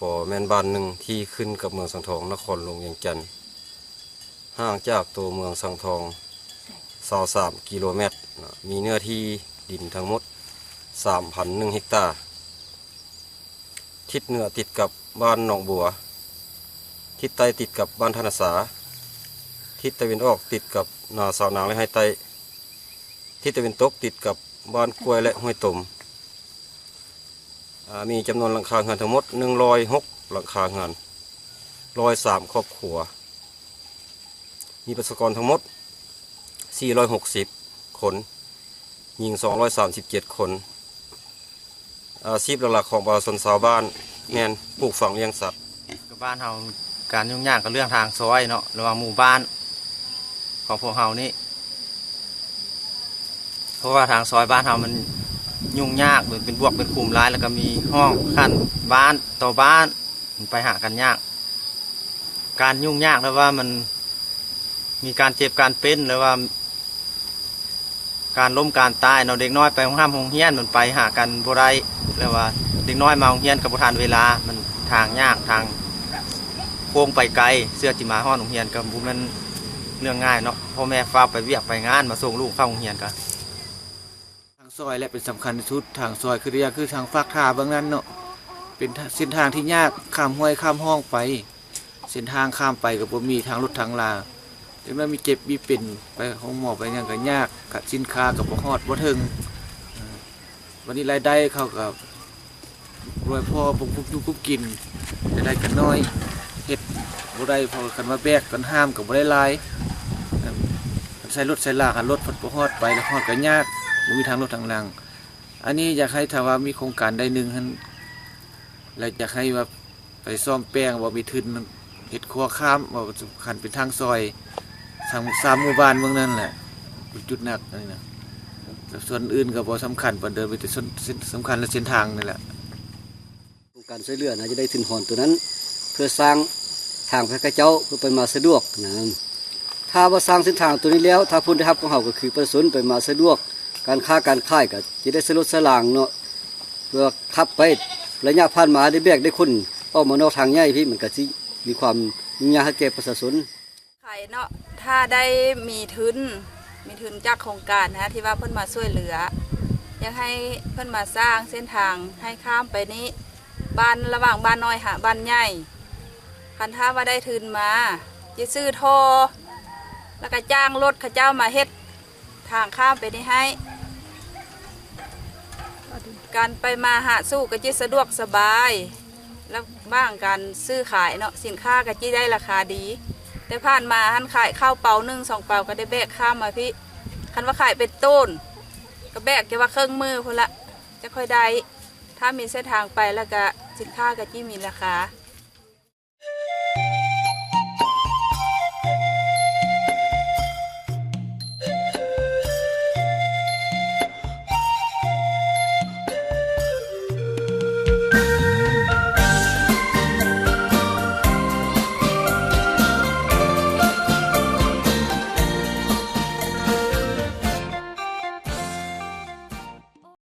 ປໍແມ່ນບ້ານໜຶ່ງທີ່ຂຶ້ນກັບເມືອງສັງທອງ ນະຄອນຫຼວງວຽງຈັນ, ຫ່າງຈາກຕົວເມືອງສັງທອງຊາວສາມກິໂລແມັດ, ມີເນື້ອທີ່ດິນທັງໝົດສາມພັນໜຶ່ງເຮັກຕາ. ທິດເໜືອຕິດກັບບ້ານໜອງບົວ, ທິດໃຕ້ຕິດກັບບ້ານທ່ານາສາ, ທິດຕາເວັນອອກຕິດກັບນາຊາວນາງ ແລະ ໄຮ່ໃຕ້, ທິດຕາເວັນຕົກຕິດກັບບ້ານກ້ວຍ ແລະ ຫ້ວຍຕົມ. ອາ ມີຈຳນວນຫຼັງຄາເຮືອນທັງໝົດໜຶ່ງຮ້ອຍຫົກຫຼັງຄາເຮືອນ, ຮ້ອຍສາມຄອບຄົວ, ມີປະຊາກອນທັງໝົດສີ່ຮ້ອຍຫົກສິບຄົນ, ຍິງສອງຮ້ອຍສາມສິບເຈັດຄົນ. ອາຊີບຫຼັກໆຂອງປະຊາຊົນຊາວບ້ານແມ່ນປູກຝັງລ້ຽງສັດ. ກະບ້ານເຮົາ ການຫຍຸ້ງຍາກກະເລື່ອງທາງຊອຍເນາະ ລະຫວ່າງໝູ່ບ້ານຂອງພວກເຮົານີ້ ເພາະວ່າທາງຊອຍບ້ານເຮົາມັນຫຍຸ້ງຍາກ ເປັນບວກເປັນຂຸມຫຼາຍ ລະກະມີຮ່ອງຂັ້ນບ້ານຕໍ່ບ້ານ ໄປຫາກັນຍາກ. ການຫຍຸ້ງຍາກ ລະວ່າມັນມີການເຈັບການເປັນ ລະວ່າ ການລົ້ມການຕາຍເນາະ, ເດັກນ້ອຍໄປໂຮງຮ່ຳໂຮງຮຽນມັນໄປຫາກັນບໍ່ໄດ້ ແລ້ວວ່າເດັກນ້ອຍມາໂຮງຮຽນກະບໍ່ທັນເວລາ, ມັນທາງຍາກ ທາງໂຄ້ງໄປໄກ, ເພື່ອຊິມາຮອດໂຮງຮຽນກະບໍ່ແມ່ນເລື່ອງງ່າຍເນາະ, ພໍ່ແມ່ຟ້າວໄປວຽກໄປງານ ມາສົ່ງລູກເຂົ້າໂຮງຮຽນກະ. ທາງຊອຍແຫຼະເປັນສຳຄັນທີ່ສຸດ, ທາງຊອຍຄືຢ່າງຄືທາງຟາກທ່າເບື້ອງນັ້ນເນາະ ເປັນເສັ້ນທາງທີ່ຍາກ ຂ້າມຫ້ວຍຂ້າມຮ່ອງໄປ. ເສັ້ນທາງຂ້າມໄປກະບໍ່ມີທາງລົດທາງລາ, ຈັ່ງນັ້ນມີເຈັບມີເປັນ ໄປໂຮງໝໍໄປຫຍັງກະຍາກ, ກະສິນຄ້າກະບໍ່ຮອດບໍ່ເຖິງ. ເອີ ບາດນີ້ລາຍໄດ້ເຂົາກະບໍ່ພອ ບໍ່ກຸບຢູ່ກຸບກິນ, ລາຍໄດ້ກະໜ້ອຍ, ເຮັດບໍ່ໄດ້ ເພາະວ່າຄັນວ່າແບກກັນຫ້າມກະບໍ່ໄດ້ຫຼາຍ. ຄັນໃຊ້ລົດໃຊ້ລາ ຄັນລົດພັດບໍ່ຮອດໄປ ລະຮອດກະຍາກ, ບໍ່ມີທາງລົດທາງລາ. ອັນນີ້ຢາກໃຫ້ ຖ້າວ່າມີໂຄງການໃດໜຶ່ງຫັ້ນ ລະຢາກໃຫ້ວ່າ ໄປສ້ອມແປງ ບໍ່ມີທຶນເຮັດຂົວຂ້າມ ເວົ້າຄັນເປັນທາງຊອຍ ສາມ ສາມໝູ່ບ້ານເມືອງນັ້ນແຫຼະ ເປັນຈຸດໜັກອັນນີ້ນະ. ສ່ວນອື່ນກະບໍ່ສຳຄັນປານໃດ, ມີແຕ່ສຳ ສຳຄັນແລະເສັ້ນທາງນີ້ແຫຼະ. ໂຄງການຊ່ວຍເຫຼືອນະ ຈະໄດ້ທຶນຮອນໂຕນັ້ນ ເພື່ອສ້າງທາງໃຫ້ເຂົາເຈົ້າ ເພື່ອໄປມາສະດວກນະ. ຖ້າວ່າສ້າງເສັ້ນທາງໂຕນີ້ແລ້ວ ຖ້າຜົນໄດ້ຮັບຂອງເຮົາກະຄືປະຊາຊົນໄປມາສະດວກ, ການຄ້າການຂາຍກະຈະໄດ້ສະຫຼົດສະຫຼາງເນາະ. ເພື່ອຂັບໄປ ໄລຍະຜ່ານມາໄດ້ແບກໄດ້ຂົນອອກມານອກທາງໃຫຍ່ພີ້ ມັນກະຊິມີຄວາມຫຍຸ້ງຍາກໃຫ້ແກ່ປະຊາຊົນ. ໄຂເນາະ ຖ້າໄດ້ມີທຶນ ມີທຶນຈາກໂຄງການນະ ທີ່ວ່າເພິ່ນມາຊ່ວຍເຫຼືອ, ຢາກໃຫ້ເພິ່ນມາສ້າງເສັ້ນທາງໃຫ້ຂ້າມໄປນີ້ ບ້ານ ລະຫວ່າງບ້ານນ້ອຍຫາບ້ານໃຫຍ່. ຄັນຖ້າວ່າໄດ້ທຶນມາ ຈະຊື້ທໍ່ ລະກະຈ້າງລົດເຂົາເຈົ້າມາເຮັດ ທາງຂ້າມໄປນີ້ໃຫ້ ການໄປມາຫາສູ່ກະຈະສະດວກສະບາຍ, ລະຫວ່າງການຊື້ຂາຍເນາະ ສິນຄ້າກະຈະໄດ້ລາຄາດີ. ແຕ່ຜ່ານມາຫັ້ນຂາຍເຂົ້າເປົາໜຶ່ງສອງເປົາກະໄດ້ແບກຂ້າມມາພີ້, ຄັນວ່າຂາຍເປັນໂຕນກະແບກແຕ່ວ່າເຄິ່ງມື້ພຸ້ນລະ ຈະຄ່ອຍໄດ້. ຖ້າມີເສັ້ນທາງໄປລະກະສິນຄ້າກະຈະມີລາຄາ.